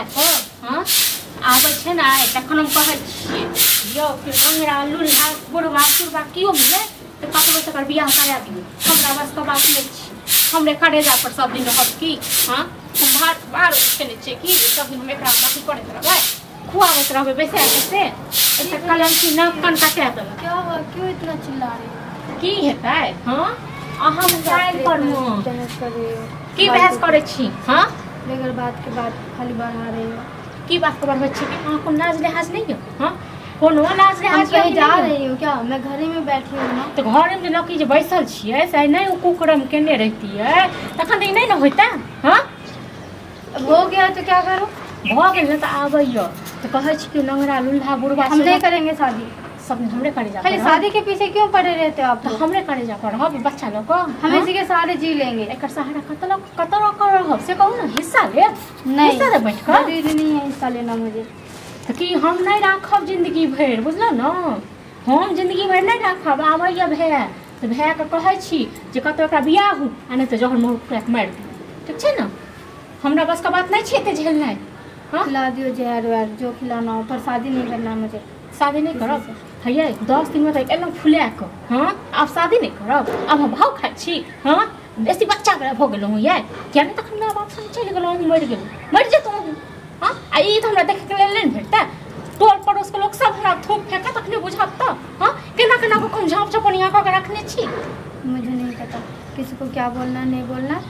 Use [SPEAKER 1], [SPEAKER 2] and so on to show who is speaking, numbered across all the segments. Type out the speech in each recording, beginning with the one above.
[SPEAKER 1] लए कऽ। हँ आबै छै ने आइ तखन हम कहै छियै यौ कि लंगड़ा लुल्हा बुढ़वा सुढ़वा केओ मिले तऽ ककरो से एकर बियाह करा दियौ, हमरा बसके बात नहि छै। हमरे करेजा पर सब दिन रहत की? हँ हम भार भार उठेने छियै कि सब दिन हम एकरा अथी करैत रहबै, खुआबैत रहबै बैसा के? से एकटा कलंकी नाक कान कटा देलक।
[SPEAKER 2] क्या हुआ, क्यों इतना चिल्ला रहे हो?
[SPEAKER 1] की हेतै? हँ अहाँ मोबाइल पर मे
[SPEAKER 2] बहस कर रहे हो।
[SPEAKER 1] की बहस करै छी? हँ
[SPEAKER 2] बगैर बात के बात खाली बढ़ा रहे हो।
[SPEAKER 1] की बात के बढ़बै छी? अहाँ कोनो लाज लिहाज नहि यऽ? हँ कोनो लाज
[SPEAKER 2] हम
[SPEAKER 1] लिहाज यऽ
[SPEAKER 2] कहीं
[SPEAKER 1] कि
[SPEAKER 2] जा
[SPEAKER 1] नहि यऽ?
[SPEAKER 2] रही हूँ क्या? मैं घर ही में बैठी हूँ ना।
[SPEAKER 1] तऽ घरमे जे लौकी जे बैसल छियै से नहि ओ कुकरम केने रहितियै तखन तऽ ई नहि ने होइतै। हँ
[SPEAKER 2] अब हो गया तो क्या करूँ?
[SPEAKER 1] भऽ गेल ने तऽ आबैया तऽ कहै छी कि लंगड़ा लुल्हा बुढ़वा
[SPEAKER 2] हम नहीं करेंगे शादी।
[SPEAKER 1] सब दिन हमरे करे जा
[SPEAKER 2] खाली
[SPEAKER 1] पड़त।
[SPEAKER 2] शादी के पीछे क्यों पड़े रहते हो आप
[SPEAKER 1] तऽ
[SPEAKER 2] लोग?
[SPEAKER 1] हमरे करे जा पड़त बच्चा लऽ कऽ।
[SPEAKER 2] हम इसी के सहारे जी लेंगे।
[SPEAKER 1] एकर सहारा कतऽ लऽ कतऽ लऽ कऽ रहब से कहू ने, हिस्सा लेब?
[SPEAKER 2] नहीं,
[SPEAKER 1] हिस्सा लेब बैठ कऽ?
[SPEAKER 2] जरूरी नहीं है हिस्सा लेना मुझे।
[SPEAKER 1] तऽ की हम नहि राखब जिंदगी भरि, बुझलहुँ ने? हम जिंदगी भरि नहि राखब। आबैया भाय तऽ भायके कहै छी जे कतौ एकरा बियाहू आ नहि तऽ जहर मोहर खुआ कऽ मारि दियौ। ठीक छै ने? हमरा बसके बात नहि छै एते झेलनाइ। हाँ
[SPEAKER 2] खिला दियो जहर वहर जो खिलाना हो, पर शादी नहीं करना मुझे।
[SPEAKER 1] शादी नहि करब? हैयै 10 दिनमे तऽ एलहुँ फुला कऽ। हँ आब शादी नहि करब? आब हम भाव खाइ छी? हँ बेसी बच्चा बला भऽ गेलहुँ यै, किया नहि तखन माय बाप संग चलि गेलहुँ? मरि गेलहुँ, मरि जेतहुँ। हँ आ ई तऽ हमरा देखैके लेल नहि ने भेटतै। टोल पड़ोसके लोक सब हमरा थूक फेंकत तखने बुझत तऽ। हँ केना केना कऽ हम झाँप चपनिया कऽ के रखने छी।
[SPEAKER 2] मुझे नहीं पता किसी को क्या बोलना नहीं बोलना,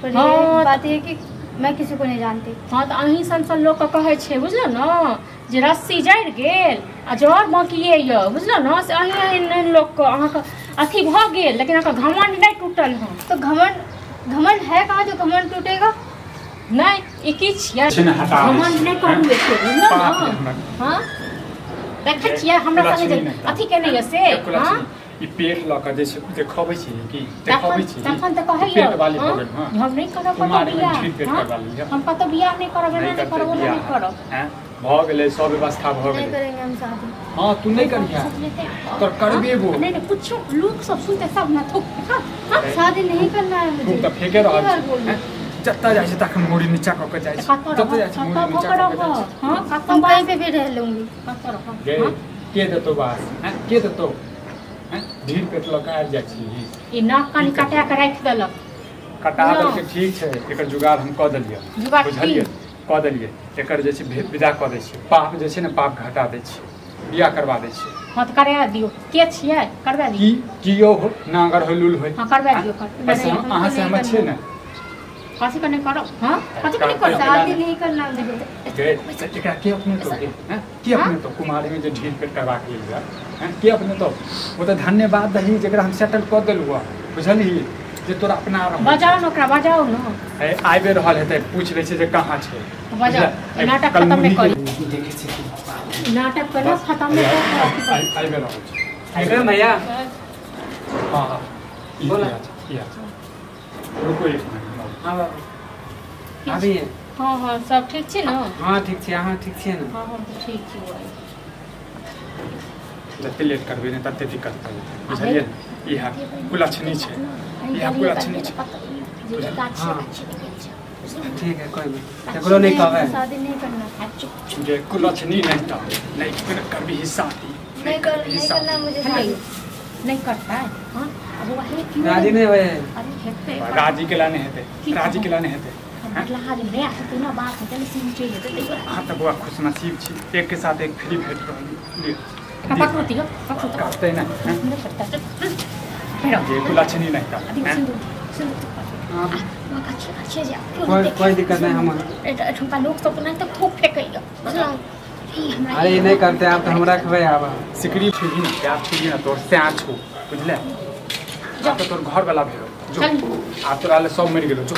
[SPEAKER 2] पर
[SPEAKER 1] हाँ,
[SPEAKER 2] ये बात ये है कि मैं किसी को नहीं जानती।
[SPEAKER 1] हँ तऽ अहीं सन सन लोकके कहै छै, बुझलहुँ ने, जे रस्सी जरि गेल आ जर बाँकिए यऽ, बुझलहुँ ने? से अहीं अहीं लोकके अहाँके अथी भऽ गेल लेकिन अहाँके घमण्ड नहि टूटल हँ।
[SPEAKER 2] तो घमंड घमंड है कहाँ जो घमंड टूटेगा?
[SPEAKER 1] नहि ई की छियै?
[SPEAKER 3] छै ने, हटा दै
[SPEAKER 1] घमण्ड
[SPEAKER 3] छियै,
[SPEAKER 1] नहि करू एते, बुझलहुँ
[SPEAKER 3] पाप
[SPEAKER 1] ने?
[SPEAKER 3] रे हमरा।
[SPEAKER 1] हँ देखै छियै हमरा संगे जे
[SPEAKER 3] लक्ष्मी नहि।
[SPEAKER 1] अथी केने यऽ से।
[SPEAKER 3] लक्ष्मी,
[SPEAKER 1] हँ
[SPEAKER 3] ई पेट लऽ कऽ जे छै देखबै छी कि देखबै
[SPEAKER 1] तखन
[SPEAKER 3] छी?
[SPEAKER 1] तखन तऽ कहैया
[SPEAKER 3] पेट वाली
[SPEAKER 1] हँ,
[SPEAKER 3] भऽ गेल। हँ
[SPEAKER 1] हम नहि करब कतौ
[SPEAKER 3] कुमारी मे
[SPEAKER 1] बियाह।
[SPEAKER 3] ठीक पेट
[SPEAKER 1] हँ
[SPEAKER 3] करवा लिअ।
[SPEAKER 1] हम कतौ बियाह नहि करब, एना
[SPEAKER 3] नहि
[SPEAKER 1] नहि
[SPEAKER 3] करतै
[SPEAKER 1] करब, ओना नहि
[SPEAKER 3] बियाह।
[SPEAKER 1] करब।
[SPEAKER 3] हैं भऽ गेलै, सब व्यवस्था भऽ
[SPEAKER 2] नहीं
[SPEAKER 3] गेलै।
[SPEAKER 2] करेंगे हम शादी।
[SPEAKER 3] हँ तू नहि करिहे, तोर करबे वो।
[SPEAKER 1] नहि नहि कुछो लोक सब सुनते सब ने थूक फेकत। हँ
[SPEAKER 2] शादी नहीं करना है मुझे।
[SPEAKER 3] तू तऽ फेके रहल
[SPEAKER 2] कितनी बार
[SPEAKER 3] छी।
[SPEAKER 2] बोलूं?
[SPEAKER 3] हैं? जतऽ जाइ छै तखन मुड़ी नीचा कऽ के जाइ
[SPEAKER 1] तऽ
[SPEAKER 3] छै,
[SPEAKER 1] कतऽ
[SPEAKER 3] जतऽ
[SPEAKER 1] रहब?
[SPEAKER 3] जाइ छै
[SPEAKER 1] कतऽ
[SPEAKER 3] मुड़ी
[SPEAKER 1] भऽ
[SPEAKER 3] नीचा
[SPEAKER 1] कऽ
[SPEAKER 3] कऽ के जाइ
[SPEAKER 1] रहब?
[SPEAKER 3] छै।
[SPEAKER 1] हँ कतऽ
[SPEAKER 2] हम
[SPEAKER 1] बास
[SPEAKER 2] कहीं पे भी रह लूंगी।
[SPEAKER 1] कतऽ रहब?
[SPEAKER 3] गे
[SPEAKER 1] हँ
[SPEAKER 3] के देतौ बास? हैं के देतौ? हैं ढील पेट लऽ कऽ आबि जाइ छी।
[SPEAKER 1] ई नाक कान कटा कऽ राखि देलक।
[SPEAKER 3] कटा
[SPEAKER 1] हँ।
[SPEAKER 3] देलकै ठीक छै, एकर जुगाड़ हम कऽ देलियै।
[SPEAKER 1] जुगाड़ की?
[SPEAKER 3] बुझलियै, कऽ देलियै। एकर जे छै विदा कऽ दै छियै, पाप जे छै ने पाप घटा दै छियै, बियाह करबा दै छियै।
[SPEAKER 1] हँ तऽ करा दियौ, के छियै? करबा दियौ।
[SPEAKER 3] की कियो हो, नांगर हो, लूल हो।
[SPEAKER 1] हँ करबा दियौ।
[SPEAKER 3] ऐसे
[SPEAKER 2] नहीं,
[SPEAKER 3] अहाँ
[SPEAKER 2] हमको
[SPEAKER 3] से
[SPEAKER 2] नहीं
[SPEAKER 3] हम छियै
[SPEAKER 2] करना।
[SPEAKER 3] ने।
[SPEAKER 1] कथी के नहि करब? हँ कथी के नहि करब?
[SPEAKER 2] शादी नहीं करना मुझे।
[SPEAKER 3] गे तऽ एकरा के अपने तो गे? हैं के अपने तो कुमारी में जे ढील पेट करबा के लेल हैं के अपने तो? ओ तऽ धन्यवाद दही जेकरा हम सेटल कऽ देलहुँ हँ, बुझलही जे तोरा अपना रहल।
[SPEAKER 1] बजाउ ने ओकरा, बजाउ ने।
[SPEAKER 3] है, आबि रहल हेतै, पूछि लै छै जे कहाँ छै।
[SPEAKER 1] बजाउ।
[SPEAKER 3] बुझलियै?
[SPEAKER 1] नाटक खतम नहि करी।
[SPEAKER 4] देखै छी कि
[SPEAKER 1] नाटक केना खतम नहि करू।
[SPEAKER 3] आबि रहल छै।
[SPEAKER 4] विक्रम भैया।
[SPEAKER 3] हाँ हाँ ई
[SPEAKER 4] बोला।
[SPEAKER 3] इएह छै, इएह छै। रुको एक मिनट।
[SPEAKER 4] हाँ बाबू अभी।
[SPEAKER 1] हँ हँ सब ठीक छी ने?
[SPEAKER 4] हाँ ठीक छी, अहाँ ठीक छियै ने?
[SPEAKER 1] हँ हम तऽ ठीक छी बौआ।
[SPEAKER 3] जते लेट करबै ने तते दिक्कत भऽ जेतै, बुझलियै? इएह कुलक्षणी छै, इएह कुलक्षणी छै।
[SPEAKER 4] ठीक है, कोई नहीं, ककरो नहीं कहबै।
[SPEAKER 2] शादी नहीं करना।
[SPEAKER 3] जे कुलक्षणी नहि तऽ नहि करबिही शादी।
[SPEAKER 2] नहीं कर नहीं करना मुझे शादी।
[SPEAKER 1] नहि करतै? हँ आ बौआ हे केओ
[SPEAKER 4] राजी नहीं होए?
[SPEAKER 1] अरे हेतै।
[SPEAKER 3] राजी केला नहि हेतै, राजी केला नहि हेतै।
[SPEAKER 1] बदलाहा जे नया हेतै ने बात हेतै ने सीन चलि जेतै तैयो।
[SPEAKER 3] अहाँ तऽ बौआ खुशनसीब छी, एक के साथ एक फ्री भेट रहल। लिअ।
[SPEAKER 1] पकड़ू दियौ, पकड़ू तऽ।
[SPEAKER 3] करतै ने? हैं?
[SPEAKER 1] नहि करतै चल फेर।
[SPEAKER 3] जे कुलक्षणी नहि तऽ हैं?
[SPEAKER 1] सिन्दूर सिन्दूर।
[SPEAKER 4] हाँ
[SPEAKER 1] अच्छे अच्छे जे
[SPEAKER 4] कोई कोई दिक्कत नहीं हम
[SPEAKER 1] एठुमका लोक सब नहि तऽ थूक फेकैया, बुझलहुँ? ई हमरा
[SPEAKER 4] अरे नहीं करते आप तो हमरा खबै आब।
[SPEAKER 3] सिकरी छुही ने, प्यार छुही ने, तोर सैं छौ, बुझले? आब तऽ तोर घर वाला भेलो जो।
[SPEAKER 1] चल।
[SPEAKER 3] आब तोरा ले सब मरि गेलो जो।